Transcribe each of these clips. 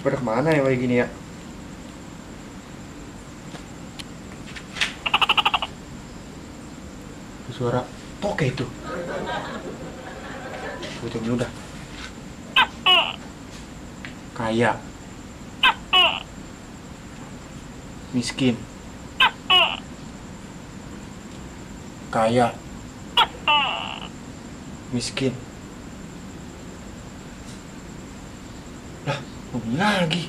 pada kemana ya kayak gini ya? Suara toke itu. Gue cek dulu dah. Kaya, miskin, kaya, miskin. Lah, bunyi lagi.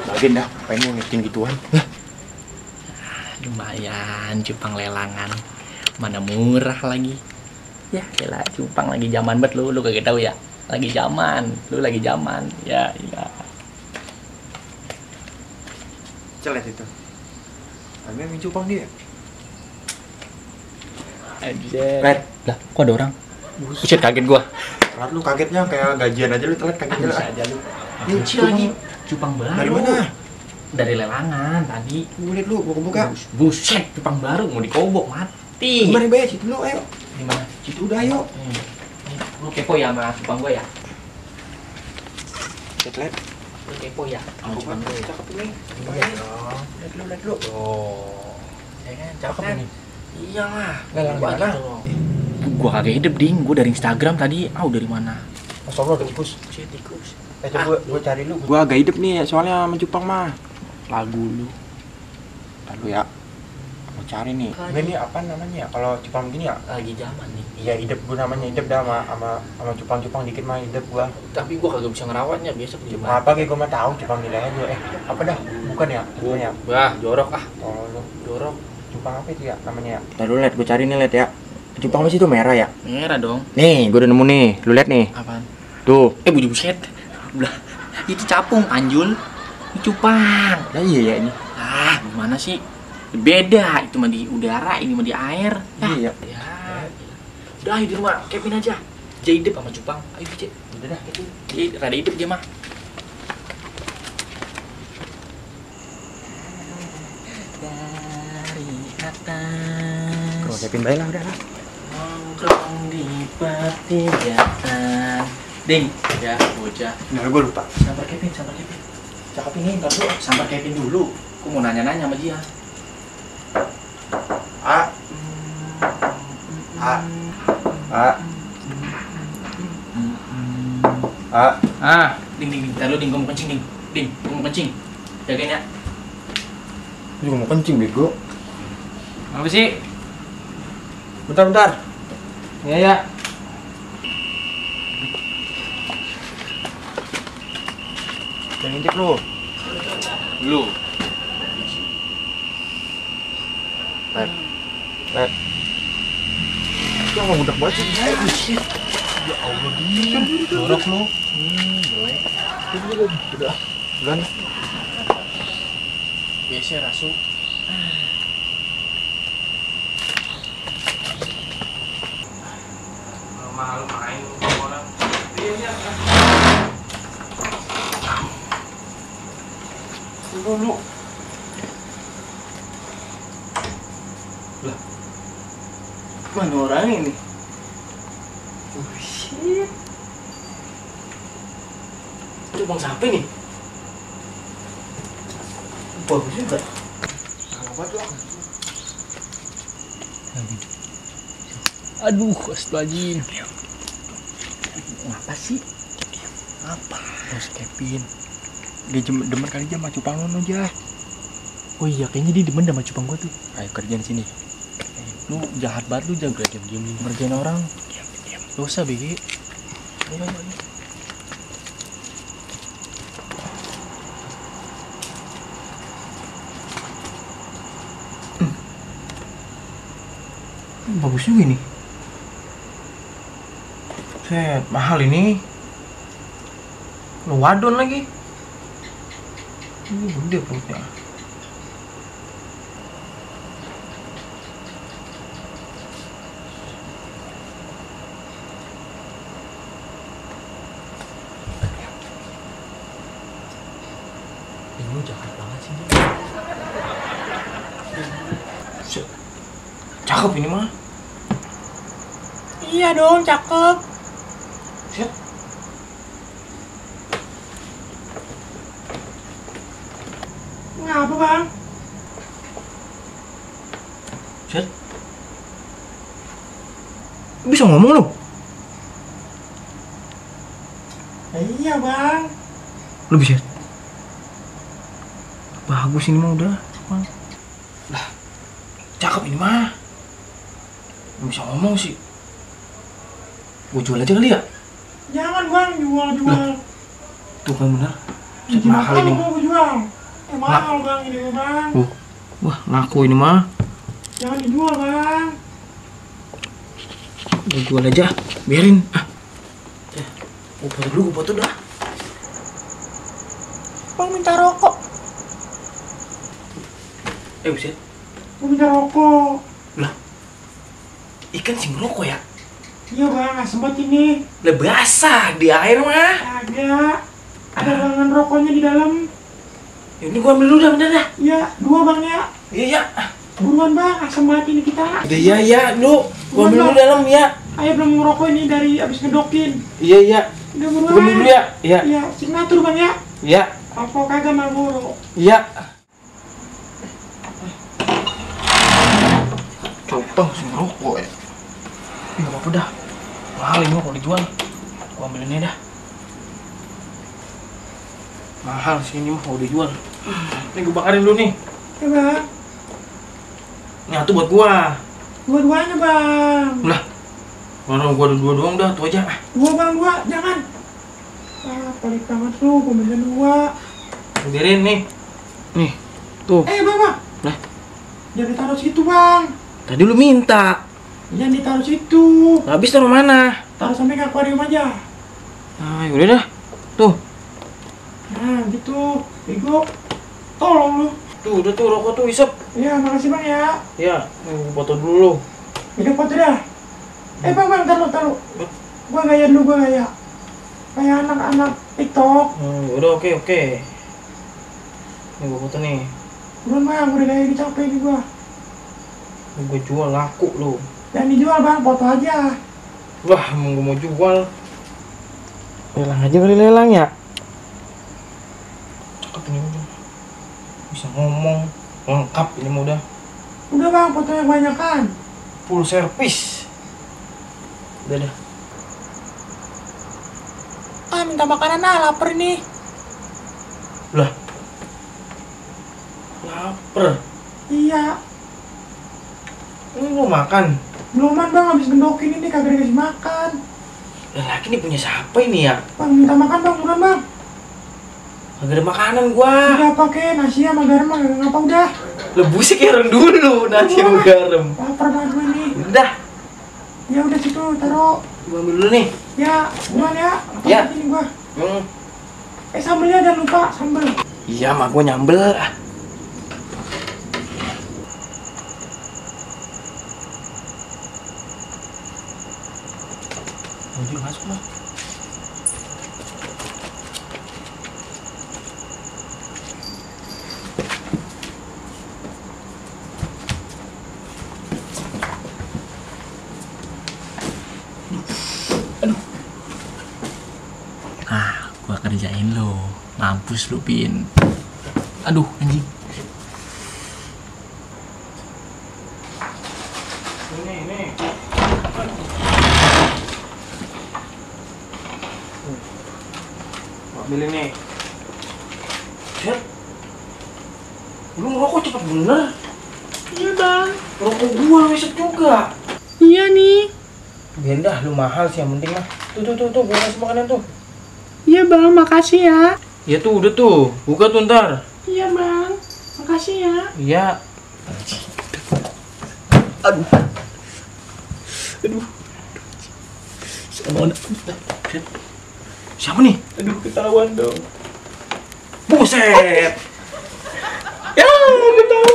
Bagian dah, pengen mau ngitung gituan. Lah, lumayan cupang lelangan, mana murah lagi. Ya elah, cupang lagi zaman banget lu kagak tahu ya. Lagi zaman, lu lagi zaman. Ya, iya. celet itu. Kami yang cupang dia. Anjir. Let, Lah, kok ada orang? Buset, kaget gua. telat lu kagetnya kayak gajian aja lu telat kaget Bisa aja. aja lu. Ini lagi cupang baru. Dari mana? Dari lelangan tadi. Gue liat lu, gua buka. Buset, cupang baru mau dikobok mati. Gimana bayar situ lu, ayo. Gimana? Situ udah ayo. Lu kepo ya sama cupang gua ya? Let. Lu kepo ya sama cupang gua ya? Cakep ini. Iya dong. Lihat lu. Oh. Ya kan, cakep Kan? ini. Iyalah. Lelang Gua mana? tuh. Gua kagak hidup ding, gua dari Instagram tadi. Dari mana? Masya Allah, ada tikus. Tikus. Coba gua cari lu. Gua agak hidup nih, soalnya sama cupang mah. Lagu lu. Lalu ya. Mau cari nih. Ini apa namanya ya? Kalau cupang begini ya? Lagi zaman nih. Iya, hidup gua namanya hidup dah sama cupang-cupang dikit mah hidup gua. Tapi gua kagak bisa ngerawatnya, biasa gimana? Apa kayak gua mah tahu cupang nilainya gua. Apa dah? Bukan ya? Bukan ya? Wah, jorok ah. Oh, lu. Jorok. Cupang apa itu ya namanya ya? Tadi lu lihat gua cari nih lihat ya. Cupang masih itu merah ya? Merah dong. Nih, gua udah nemu nih. Lu lihat nih. Apaan? Tuh. Buset. Udah. Itu capung, Anjul. Ini cupang. Lah iya ya ini. Ah, gimana sih? Beda, itu mah di udara, ini mah di air. Iya. Ya. Udah, ayo di rumah, Kevin aja. Dia hidup sama cupang. Ayo, Cek. Udah dah. Itu. Dia rada hidup dia mah. Dari atas. Kalau Kevin baik lah udah lah. Nongkrong di pertigaan. Ding, ya bocah. Nah, gua lupa. Sampai Kevin. Cakep ini, ntar dulu. Sampai Kevin dulu. Aku mau nanya-nanya sama dia. A. A. A. A. Ding. Ntar lu ding, gua mau kencing, ding. Ding, gua mau kencing. Jagain ya. Gua juga mau kencing bego. Apa sih? Bentar. Ya. Jangan intip lu. Lu. Let. Jangan mau budak banget sih. Shit. Ya Allah, dia. Jorok lu. Jelek. Udah. Udah nih. Biasa rasu. Malu main orang. Iya. Dulu. Lah. Mana orang ini? Shit. Itu bang siapa nih? Bagus juga. Apa tuh? Aduh, astagfirullahaladzim. Ngapa sih? Apa? Bos Kevin. Dia demen kali dia sama cupang lu aja. Oh iya, kayaknya dia demen sama cupang gua tuh. Ayo kerjaan sini. Lu jahat banget lu, jago diam-diam ngerjain orang. Diam. Dosa BG. Ayo. Bagus juga ini. Set, mahal ini. Lu wadon lagi. Ini gede perutnya. Ini jahat banget sih dia. Set. Cakep ini mah. Iya dong, cakep. Set. bang. Set. Bisa ngomong lu? Iya bang. Lu bisa? Bagus ini mah udah. Bang. Lah, cakep ini mah. Lu bisa ngomong sih. Gue jual aja kali ya? Jangan bang, jual. Tuh kan bener. Set Gimana mahal ini. mau jual? Mahal bang ini bang. Wah, laku ini mah. Jangan dijual bang. Gue jual aja, biarin. Gue foto dulu, gue foto dah. Bang minta rokok. Buset. Gue minta rokok. Lah, ikan sih merokok ya? Iya bang, nggak sempat ini. Lah basah di air mah. Ada balangan rokoknya di dalam. Ya, ini gua ambil dulu dah, bener dah. Iya, 2 bang ya. Iya, ya. Buruan bang, asam banget ini kita. Iya, ya, lu. Gua ambil dulu dalam ya. Ayo belum ngerokok ini dari abis ngedokin. Iya, ya. Udah buruan. Gua ambil dulu ya. Iya. Iya, signatur bang ya. Iya. Apa kagak Marlboro? Iya. Coba sih ngerokok ya. Ih, gak apa-apa dah. Mahal ini mah kalau dijual. Gua ambil ini dah. Mahal sih ini mah kalau dijual. Ini gua bakarin dulu nih. Ya bang. Nyatu buat gua. Dua-duanya bang. Lah. Kalau gua ada 2 doang dah, tuh aja. 2 bang, 2, jangan. Pelit banget lu, gua minta 2. Biarin nih. Nih. Tuh. Bang. Lah. Jangan ditaruh situ bang. Tadi lu minta. Jangan ditaruh situ. Habis taruh mana? Taruh sampai ke akuarium aja. Ah, yaudah dah. Tuh. Nah, gitu. Bego. Tolong lu. Tuh, udah tuh rokok tuh isep. Iya, makasih bang ya. Ya, gue foto dulu. Udah foto dah. Bang, taruh. Gua gaya dulu, gua gaya. Kayak anak-anak TikTok. Udah oke. Nih gue foto nih. Buruan bang, udah gaya capek nih gua. Gue jual laku lu. Jangan dijual bang, foto aja. Wah, emang gue mau jual. Lelang aja kali lelang ya. Cakep ini udah. Bisa ngomong. Lengkap ini mah udah. Udah bang, fotonya banyak kan. Full service. Udah dah. Minta makanan lapar nih. Lah. Laper. Iya. Ini lu makan. Beluman bang, habis gendokin ini kagak dikasih makan. Lah laki ini punya siapa ini ya? Bang, minta makan bang, buruan bang. Kagak ada makanan gua. Udah pakai nasi sama garam mah kagak ngapa udah. Lebusnya kayak orang dulu, nasi sama garam. Lapar banget gue nih. Udah. Ya udah situ, taruh. Gua ambil dulu nih. Ya, buruan ya. Ya. Ini gua. Sambelnya ada lupa, sambel. Iya, mak gua nyambel. Lanjut masuk lah. Gua kerjain lo. Mampus lu, Pin. Aduh, anjing. Ini. Ambil ini. Set. Lu ngerokok cepet bener. Iya bang. Rokok gua ngesep juga. Iya nih. Biar dah, lu mahal sih yang penting mah. Tuh, gua kasih makanan tuh. Iya bang, makasih ya. Ya tuh, udah tuh. Buka tuh ntar. Iya bang, makasih ya. Iya. Aduh. Siapa nih? Aduh, ketahuan dong. Buset. Ya, ketahuan.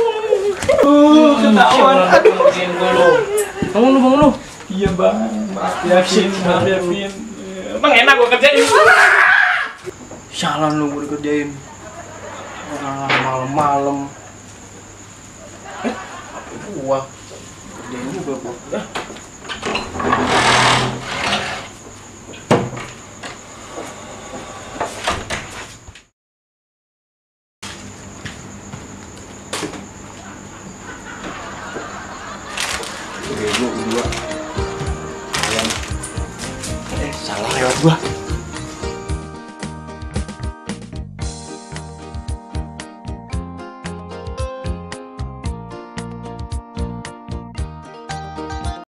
Ketahuan. Aduh, ngerjain gua lu. Bangun lu. Iya, Bang. Maaf ya, Pin. Emang enak gua kerjain. Sialan lu gua dikerjain. Malam-malam. Gua kerjain juga gua. bego berdua. Kalian salah lewat gua.